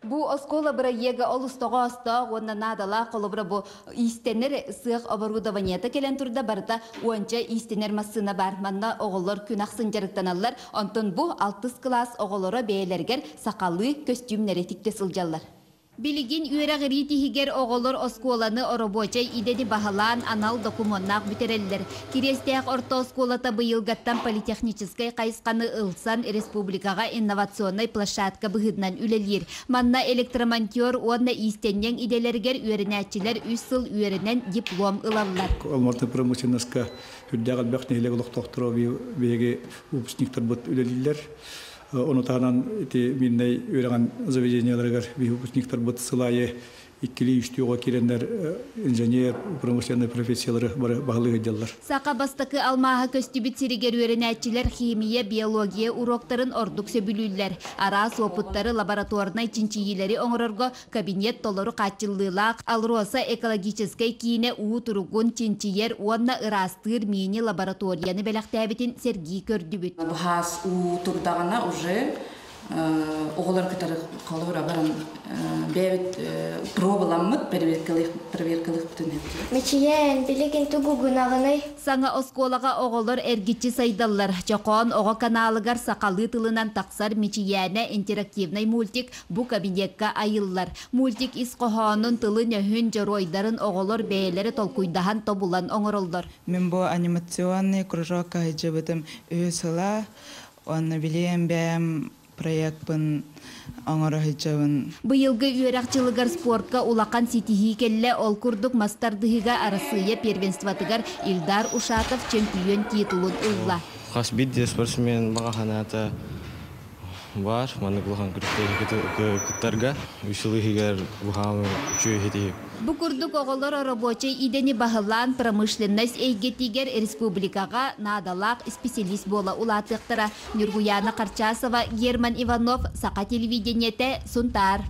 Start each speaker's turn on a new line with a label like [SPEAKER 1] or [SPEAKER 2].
[SPEAKER 1] Бу оскуола бырайыага олус тоҕоостоох уонна наадалаах. Холобура, бу иистэнэр сыах оборудованиета кэлэн турда, барыта уонча иистэнэр массыына баар. Манна оҕолор күн ахсын дьарыктаналлар. Онтон бу алтыс кылаас оҕолоро бэйэлэригэр сахалыы көстүүмнэри тикте сылдьаллар. Билигин үөрэҕирии тиһигэр оҕолор оскуоланы оробуочай идэни баһылаан анал докумуоннаах бүтэрэллэр. Кириэстээх орто оскуолата быйылгаттан политехническай хайысханы ылсан республикаҕа инновационнай площадка быһыытынан үлэлиир. Манна электромонтер уонна иистэнньэҥ идэлэригэр үөрэнээччилэр үс сыл үөрэнэн диплом ылаллар.
[SPEAKER 2] Алмазный промышленноска үрдээх элбэх нэһилиэк олохтоохторо биһиги выпускниктарбыт үлэлииллэр. Ону таһынан ити миннэй үөрэҕин заведенияларыгар биһи выпускниктарбыт сыл аайы иккилии үстүү оҕо киирэннэр инженер, промышленнай профессиялары бары баһылыы сылдьаллар.
[SPEAKER 1] Саха бастакы алмааһа көстүбүт сиригэр үөрэнээччилэр химия, биология уруоктарын ордук сөбүлүүллэр. Араас уопуттары, лабораторнай чинчийиилэри оҥорорго кабинет толору хааччыллыылаах. АЛРОСА экологическай киинэ уу туругун чинчийэр уонна ыраастыыр мини-лабораторияны бэлэхтээбитин сэргии көрдүбүт.
[SPEAKER 3] Быһаас уу турдаҕына уже оҕолор кытары холобура баран бэйэбит пробаламмыт проверкалыахпытын
[SPEAKER 4] Мичийээн, билигин тугу гынаҕыный?
[SPEAKER 1] Саҥа оскуолаҕа оҕолор эргиччи сайдаллар. Чохоон оҕо каналыгар сахалыы тылынан тахсар Мичийээнэ интерактивнай мультик бу кабинекка айыллар. Мультик ис хоһоонун, тылын-өһүн, дьоруойдарын оҕолор бэйэлэрэ толкуйдаһан тобулан оҥороллор.
[SPEAKER 5] Мин бу анимационный кружокка сылдьыбытым үһүс сыла, уонна билиэн бэйэм проекпын оҥоро сылдьабын.
[SPEAKER 1] Быйылгы үөрэх дьылыгар спортка улахан ситиһии кэллэ. Ол курдук мас тардыһыыга Арассыыйа первенствотыгар Ильдар Ушатов чөмпүйүөн титулун ылла.
[SPEAKER 6] Хас биирдии спортсмен баҕа санаата баар, маннык улахан күрэхтэһиигэ кыттарга үс сыл иһигэр быһаамы үчүгэй ситиһии.
[SPEAKER 1] Бу курдук оҕолор оробуочай идэни баһылаан промышленность эйгэтигэр республикаҕа наадалаах исписэлиис буола улаатыахтара. Ньургуйаана Харчасова, Герман Иванов, Саха телевидениетэ, Сунтаар.